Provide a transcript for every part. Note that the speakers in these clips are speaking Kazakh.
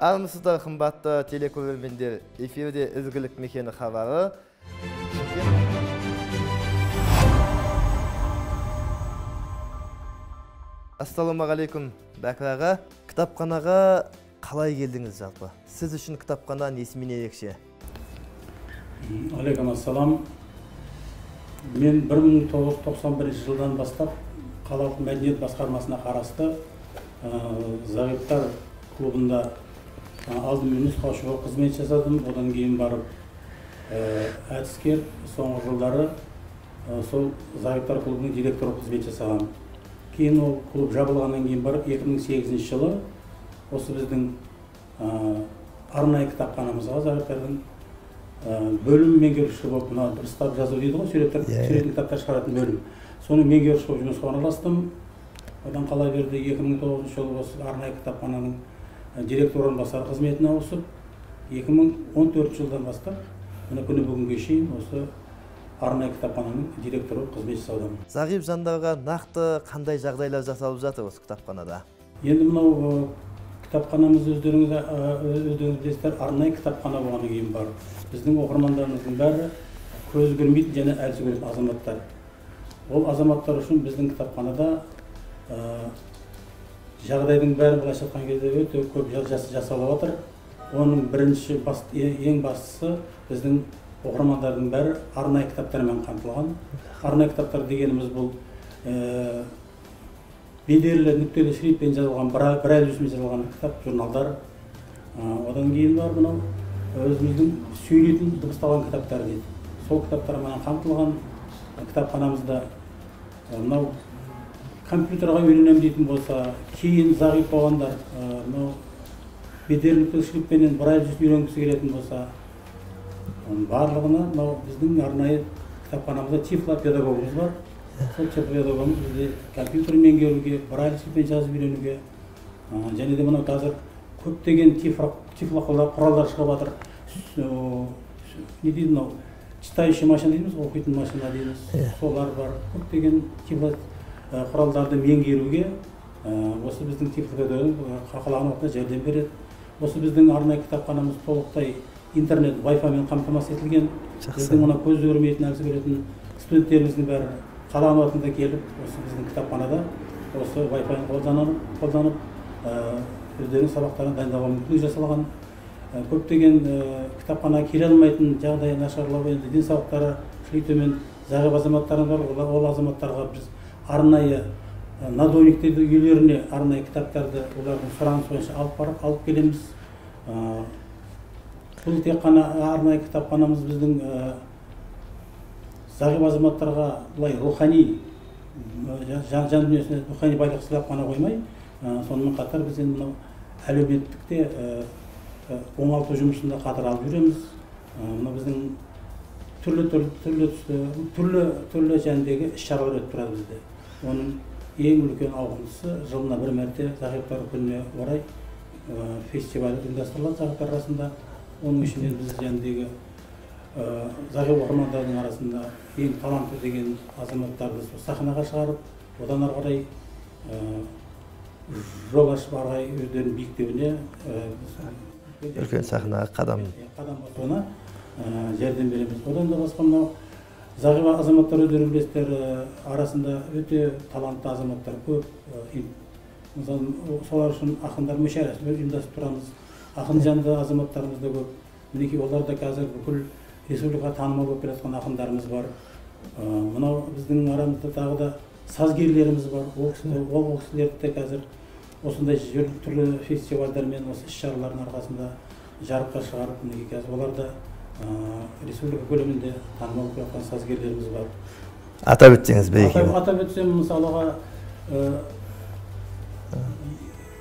Армысыздар, қымбатты телекөрермендер, эфирде Ізгілік мекені хабары. Ассалаумағалейкум, Бәкір аға. Кітапханаға қалай келдіңіз жалпы? Сіз үшін кітапхана несімен ерекше? Алейкум ассалам. Мен 1991 жылдан бастап қалалық мәдениет басқармасына қарасты зағиптар клубында алдымен нұсқаушы болып қызмет жасадым. Одан кейін барып әдіскер, соңғы жылдары сол зағиптар клубының директоры болып қызмет жасаған. Кейін ол клуб жабылғаннан кейін барып 2008 жылы осы біздің арнайы кітапханамызға зағиптардың бөлім меңгерушісі болып, мына дыбыстап жазу дейді ғой, суреттер кітаптар шығаратын бөлім. Соның меңгерушісі болып жұмысқа орналастым. Одан қала берді 2009 жылы осы арнайы кітапхананың директор орынбасары қызметіне ауысып, 2014 жылдан бастап мына күні бүгінге шейін осы арнайы кітапхананың директоры болып қызмет жасаудамын. Зағип жандарға нақты қандай жағдайлар жасалып жатыр осы кітапханада? Енді мынау кітапханамыз өздеріңіз білесіздер, арнайы кітапхана болғаннан кейін бар. Біздің оқырмандарымыздың бәрі көзі көрмейтін және әлсіз көретін азаматтар. Ол азаматтар үшін біздің кітапханада жағдайдың бәрі былайша айтқан кезде өте көп жасалып жатыр. Оның бірінші ең бастысы біздің оқырмандардың бәрі арнайы кітаптармен қамтылған. Арнайы кітаптар дегеніміз бұл бедерлі нүктелі шрифтпен жазылған, брайль жүйесімен жазылған кітап, журналдар. Одан кейін бар мынау өзіміздің сөйлейтін дыбысталған кітаптар дейді. Сол кітаптармен қамтылған кітапханамызда мынау компьютерға үйренемін дейтін болса, кейін зағип болғандар мынау бедерлі нүктелі шрифтпенен брайль жүйесін үйренгісі келетін болса, барлығына мынау біздің арнайы кітапханамызда тифлопедагогымыз бар. Сол тифлопедагогымыз бізде компьютер меңгеруге, брайль шрифтпен жазып үйренуге, және де мынау қазір көптеген тифло құралдар шығып жатыр. Не дейді мынау, читающий машина дейміз, оқитын машина дейміз, солар бар. Көптеген тифло құралдарды меңгеруге осы біздің тифлопедагог қалаған уақытта жәрдем береді. Осы біздің арнайы кітапханамыз толықтай интернет, Wi-Fi-мен қамтамасыз етілген. Біздің мына көзі көрмейтін, әлсіз көретін студенттеріміздің бәрі қалаған уақытында келіп, осы біздің кітапханада осы Wi-Fi-ні қолданып, өздерінің сабақтарын дайындауға мүмкіндік жасалған. Көптеген кітапханаға келе алмайтын, жағдайы нашарлау, енді денсаулықтары төмен зағип азаматтарымыз бар. Ол азаматтарға біз арнайы надойниктерді үйлеріне арнайы кітаптарды олардың сұранысы бойынша алып барып, алып келеміз. Бұл тек қана арнайы кітапханамыз біздің зағип азаматтарға былай рухани жан дүниесіне рухани байлық сыйлап қана қоймай, сонымен қатар біз енді мынау әлеуметтікте оңалту жұмысында қатар алып жүреміз. Мына біздің түрлі жәндегі іс-шаралар өтіп тұрады бізде. Оның ең үлкен ауқымдысы жылына бір мәрте зағиптар күніне орай фестиваль ұйымдастырылады зағиптар арасында. Оның ішінен біз жәндегі зағип оқырмандардың арасында ең талантты деген азаматтарды сахнаға шығарып, одан ары қарай жол ашып, ары қарай өздерінің биіктеуіне, үлкен сахнаға қадам басуына жәрдем береміз. Одан да басқа мынау зағип азаматтар өздерің білесіздер, арасында өте талантты азаматтар көп. Мысалы, солар үшін ақындар мүшәйрасы ұйымдастырып тұрамыз. Ақын жанды азаматтарымыз да көп. Мінекей олар да қазір бүкіл республикаға танымал болып келе жатқан ақындарымыз бар. Мынау біздің арамызда тағы да сазгерлеріміз бар. Ол кісілерді де қазір осындай түрлі фестивальдар мен осы іс-шаралардың арқасында жарыққа шығарып, мінекей қазір олар да республика көлемінде танымал болып жатқан сазгерлеріміз бар. Атап өтсеңіз бе? Атап өтсем, мысалға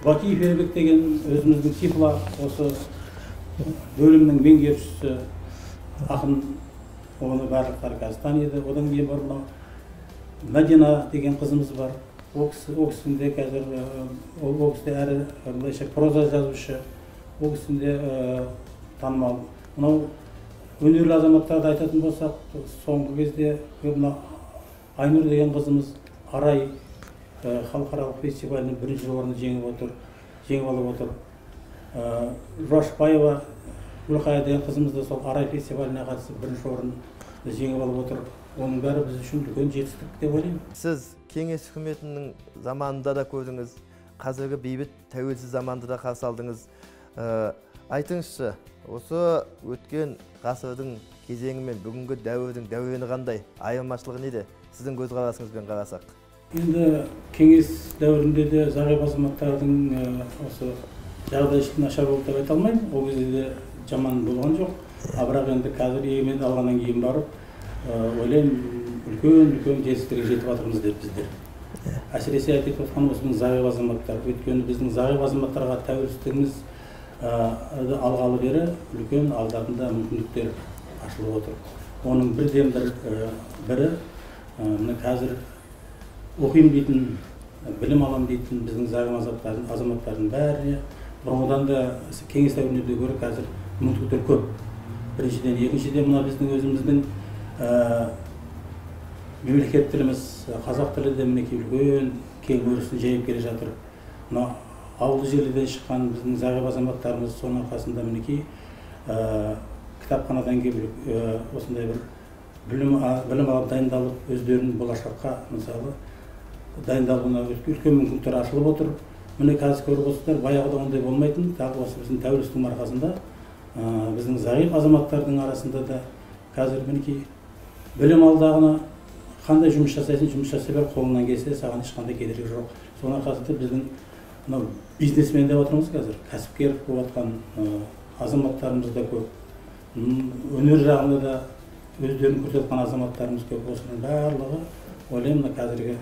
Бакиев Ербек деген өзіміздің тифло осы бөлімнің меңгерушісі ақын, оны барлықтары қазір таниды. Одан кейін бар мынау Мәдина деген қызымыз бар. Ол кісінің де қазір, ол кісі де әрі былайша проза жазушы, ол кісінің де танымал. Мынау өнерлі азаматтарды айтатын болсақ, соңғы кезде мына Айнұр деген қызымыз Арай халықаралық фестивалінің бірінші орнын жеңіп алып отыр. Жуашбаева Гүлқая деген қызымыз да сол Арай фестиваліне қатысып бірінші орын жеңіп алып отыр. Оның бәрі біз үшін үлкен жетістік деп ойлаймын. Сіз кеңес үкіметінің заманында да көрдіңіз, қазіргі бейбіт тәуелсіз заманды да қарсы алдыңыз. Айтыңызшы, осы өткен ғасырдың кезеңі мен бүгінгі дәуірдің дәурені қандай, айырмашылығы неде сіздің көзқарасыңызбен қарасақ? Енді кеңес дәуірінде де зағип азаматтардың осы жағдайы нашар болды деп айта алмаймын. Ол кезде де жаман болған жоқ. Бірақ енді қазір егемен алғаннан кейін барып ойлаймын, үлкен-үлкен жетістіктерге жетіп жатырмыз деп біздер. Әсіресе айтып отқан осы зағип азаматтар. Өйткені біздің зағип азаматтарға тәуелсіздігіміз алғалы бері үлкен алдарында мүмкіндіктер ашылып отыр. Оның бірден бірі мына қазір оқимын дейтін, білім аламын дейтін біздің зағип азаматтардың бәріне бұрынғыдан да кеңес дәуірінде де гөрі қазір мүмкіндіктер көп. Біріншіден, екіншіден мына біздің өзіміздің мемлекет тіліміз, қазақ тілі де мінекей үлкен кең өрісін жайып келе жатыр. Мына ауылды жерлерден шыққан біздің зағип азаматтарымыз соның арқасында мінекей кітапханадан келіп осындай бір білім алып дайындалып өздерінің болашаққа мысалы дайындалуына үлкен мүмкіндіктер ашылып отыр. Міне қазір көріп отырсыздар, баяғыда ондай болмайтын. Тағы осы біздің тәуелсіздіктің арқасында біздің зағип азаматтардың арасында да қазір мінекей білім алдағына қандай жұмыс жасайсың, жұмыс жасай бер, қолыңнан келсе саған ешқандай кедергі жоқ. Соның арқасында біздің мынау бизнесмен деп отырмыз қазір, кәсіпкер болып жатқан азаматтарымыз да көп, өнер жағында да өздерін көрсетіп жатқан азаматтарымыз көп. Осының барлығы ойлаймын мына қазіргі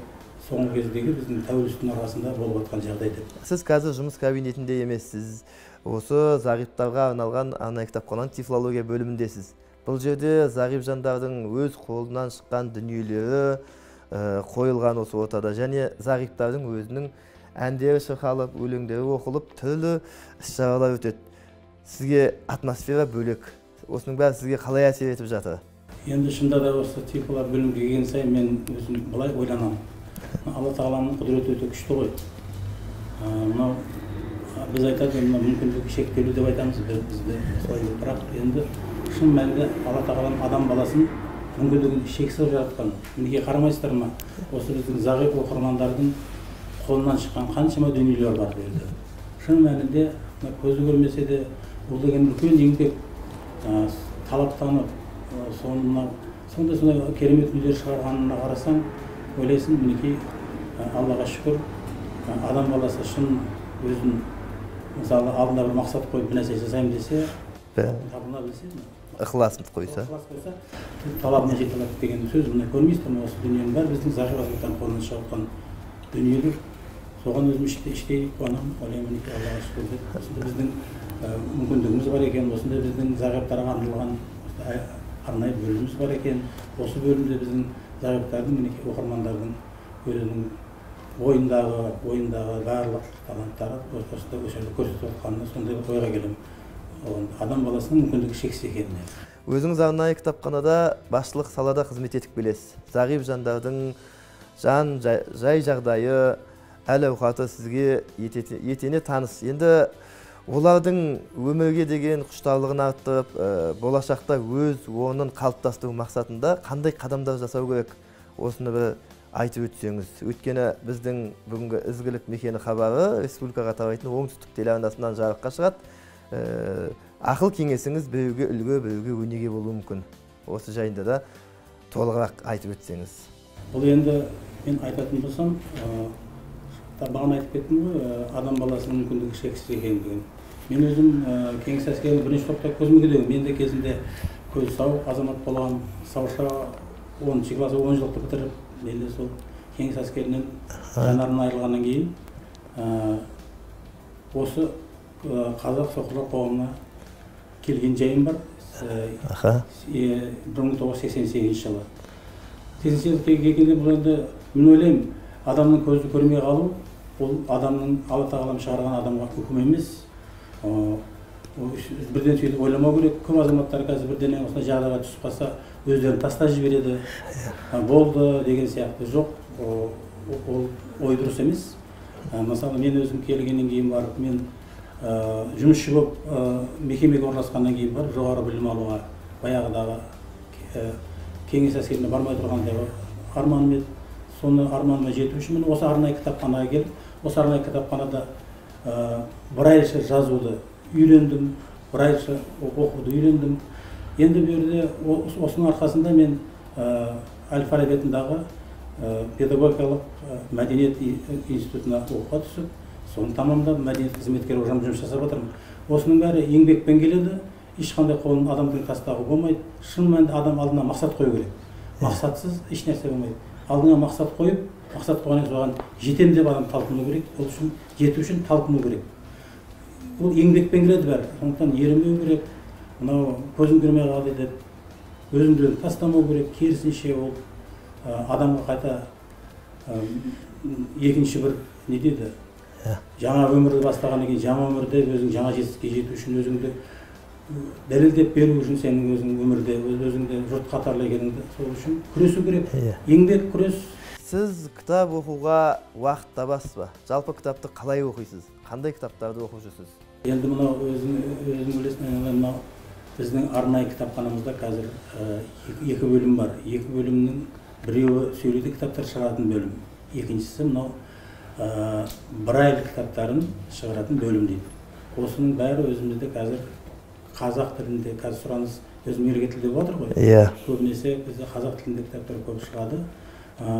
соңғы кездегі біздің тәуелсіздіктің арқасында болып жатқан жағдай деп. Сіз қазір жұмыс кабинетінде емессіз, осы зағиптарға арналған арнайы кітапхананың тифлология бөліміндесіз. Бұл жерде зағип жандардың өз қолынан шыққан дүниелері қойылған осы ортада, және зағиптардың өзінің әндері шырқалып, өлеңдері оқылып, түрлі іс-шаралар өтеді. Сізге атмосфера бөлек. Осының бәрі сізге қалай әсер етіп жатыр? Енді шынында да осы тифлология бөлімге келген сайын мен өзім былай ойланамын. Алла тағаланың құдіреті өте күшті ғой. Мынау біз айтады, мына мүмкіндігі шектеулі деп айтамыз бізде солай, бірақ енді шын мәнінде Алла тағаланың адам баласын мүмкіндігін шексіз жаратқан. Мінекей қарамайсыздар ма, осы біздің зағип оқырмандардың қолынан шыққан қаншама дүниелер бар бұл жерде. Шын мәнінде көзі көрмесе де бұл деген үлкен еңбек, талаптанып, сондай сондай керемет дүниелер шығарғанына қарасаң, ойлайсың, мінекей Аллаға шүкір, адам баласы шын өзін мысалы алдына бір мақсат қойып бір нәрсе жасаймын десе, табына білсе, ықыласын қойса, талабына жете алады деген сөз. Мына көрмейсіздер ме, осы дүниенің бәрі біздің зағип азаматтардың қолынан шығып жатқан дүниелер. Соған өзім іштей қуанамын, ойлаймын, мінекей Аллаға шүкір деп. Осындай біздің мүмкіндігіміз бар екен, осындай біздің зағиптарға арналған арнайы бөліміміз бар екен. Осы бөлімде біздің зағиптардың, мінекей оқырмандардың өзінің ойындағы барлық таланттары осында осы жерде көрсетіп жатқанына сондай бір ойға келемін. Адам баласының мүмкіндігі шексіз екеніне. Өзіңіз арнайы кітапханада басшылық салада қызмет етіп келесіз. Зағип жандардың жан жай жағдайы, әл-ауқаты сізге етене таныс. Енді олардың өмірге деген құштарлығын арттырып, болашақта өз орнын қалыптастыру мақсатында қандай қадамдар жасау керек? Осыны бір айтып өтсеңіз. Өйткені біздің бүгінгі ізгілік мекені хабары республикаға тарайтын оңтүстік телеарнасынан жарыққа шығады. Ақыл кеңесіңіз біреуге үлгі, біреуге өнеге болуы мүмкін. Осы жайында да толығырақ айтып өтсеңіз. Бұл енді мен айтатын болсам, бағана айтып кеттім ғой, адам баласының мүмкіндігі шексіз екендігін. Мен өзім кеңес әскерінің бірінші топта көз мүгедегім. Мен де кезінде көзі сау азамат болған, сауша 10 класс 10 жылдықты бітіріп, мен де сол кеңес әскерінен жанарынан айырылғаннан кейін осы қазақ соқырлар қоғамына келген жайым бар. 1988 жылы. 88 келгенде бұл енді мен ойлаймын, адамның көзі көрмей қалу ол адамның Алла тағалам шығарған адамға үкім емес. Бірден сөйтіп ойламау керек. Көп азаматтар қазір бірден осындай жағдайға түсіп қалса өздерін тастап жібереді, болды деген сияқты. Жоқ, ол ой дұрыс емес. Мысалы мен өзім келгеннен кейін барып мен Жұмысшы болып мекемеге орналасқаннан кейін барып жоғары білім алуға баяғыдағы кеңес әскеріне бармай тұрғандағы арманым еді. Соны арманыма жету үшін мен осы арнайы кітапханаға келіп, осы арнайы кітапханада брайльша жазуды үйрендім, брайльша оқуды үйрендім. Енді бұл жерде осының арқасында мен Әл-Фараби атындағы педагогикалық мәдениет институтына оқуға түсіп, соны тамамдап, мәдениет қызметкері болып жұмыс жасап жатырмын. Осының бәрі еңбекпен келеді, ешқандай қолын адамдың тастағы болмайды. Шын мәнінде адам алдына мақсат қою керек. Мақсатсыз еш нәрсе болмайды. Алдыңа мақсат қойып, мақсат қойғаннан кейін соған жетемін деп адам талпыну керек. Ол үшін жету үшін талпыну керек. Ол еңбекпен келеді бәрі. Сондықтан ерінбеу керек. Мынау көзім көрмей қалды деп өзіңді тастамау керек. Керісінше ол адамға қайта екінші бір не дейді? Жаңа өмірді бастағаннан кейін жаңа өмірде өзің жаңа жетістікке жету үшін өзіңді дәлелдеп беру үшін сенің өзің өмірде өзіңді жұрт қатарлы екеніңді сол үшін күресу керек. Еңбек, күрес. Сіз кітап оқуға уақыт табасыз ба? Жалпы кітапты қалай оқисыз? Қандай кітаптарды оқып жүрсіз? Енді мынау өзің білесің, мынау біздің арнайы кітапханамызда қазір екі бөлім бар. Екі бөлімнің біреуі сөйлейтін кітаптар шығаратын бөлім. Екіншісі мынау брайль кітаптарын шығаратын бөлім дейді. Осының бәрі өзімізде қазір қазақ тілінде, қазір сұраныс өз мемлекет тілінде болып жатыр ғой. Көбінесе бізде қазақ тілінде кітаптар көп шығады.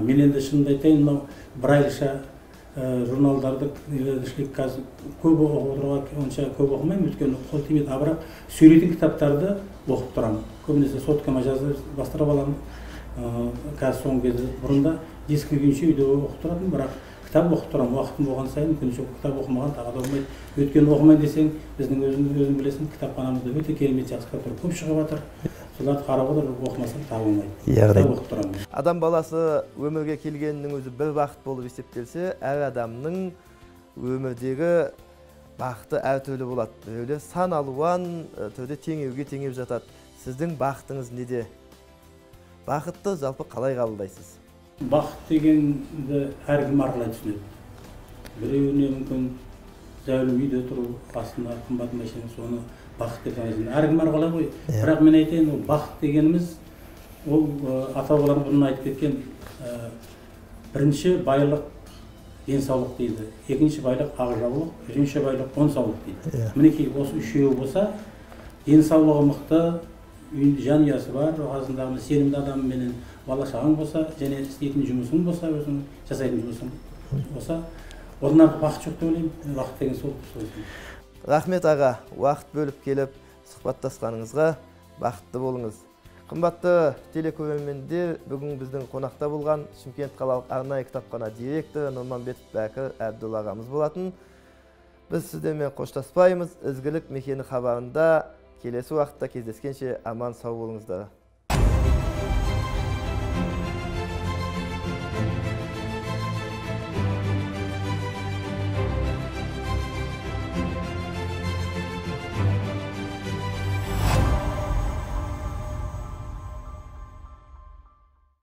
Мен енді шынымды айтайын, мынау брайльша журналдарды қазір көп оқып отыруға онша көп оқымаймын, өйткені қол тимейді. А бірақ сөйлейтін кітаптарды оқып тұрамын. Көбінесе соткама жазып бастырып аламын. Қазір соңғы кезде бұрында дискі күйінше үйде оқып тұратынмын, бірақ кітап оқып тұрамын. Уақытым болған сайын күнше кітап оқымаған тағы да болмайды. Өйткені оқымайын десең, біздің өзің білесің, кітапханамызда өте керемет жақсы кітаптар көп шығып жатыр. Соларды қарап отырып оқымасаң тағы болмайды. Кітап оқып тұрамын. Адам баласы өмірге келгенінің өзі бір бақыт болып есептелсе, әр адамның өмірдегі бақыты әртүрлі болады. Біреулер сан алуан түрде теңеуге теңеп жатады. Сіздің бақытыңыз неде? Бақытты жалпы қалай қабылдайсыз? Бақыт дегенді әркім әрқалай түсінеді. Біреуіне мүмкін зәулім үйде тұру, астында қымбат машина, соны бақыт деп санайсың. Әркім әрқалай ғой. Бірақ мен айтайын, ол бақыт дегеніміз, ол ата-бабалар бұрын айтып кеткен, бірінші байлық денсаулық дейді, екінші байлық ақ жаулық, үшінші байлық он саулық дейді. Мінекей осы үшеуі болса, денсаулығы мықты, жанұясы бар, қасындағы сенімді адамменен бала шағаң болса, және істейтін жұмысың болса, өзің жасайтын жұмысың болса, одан артық бақыт жоқ деп ойлаймын. Бақыт деген сол. Рахмет аға, уақыт бөліп келіп сұхбаттасқаныңызға, бақытты болыңыз. Қымбатты телекөрермендер, бүгін біздің қонақта болған Шымкент қалалық арнайы кітапхана директоры Нұрманбетов Бәкір Әбдулла ағамыз болатын. Біз сіздермен қоштаспаймыз. Ізгілік мекені хабарында келесі уақытта кездескенше аман сау болыңыздар.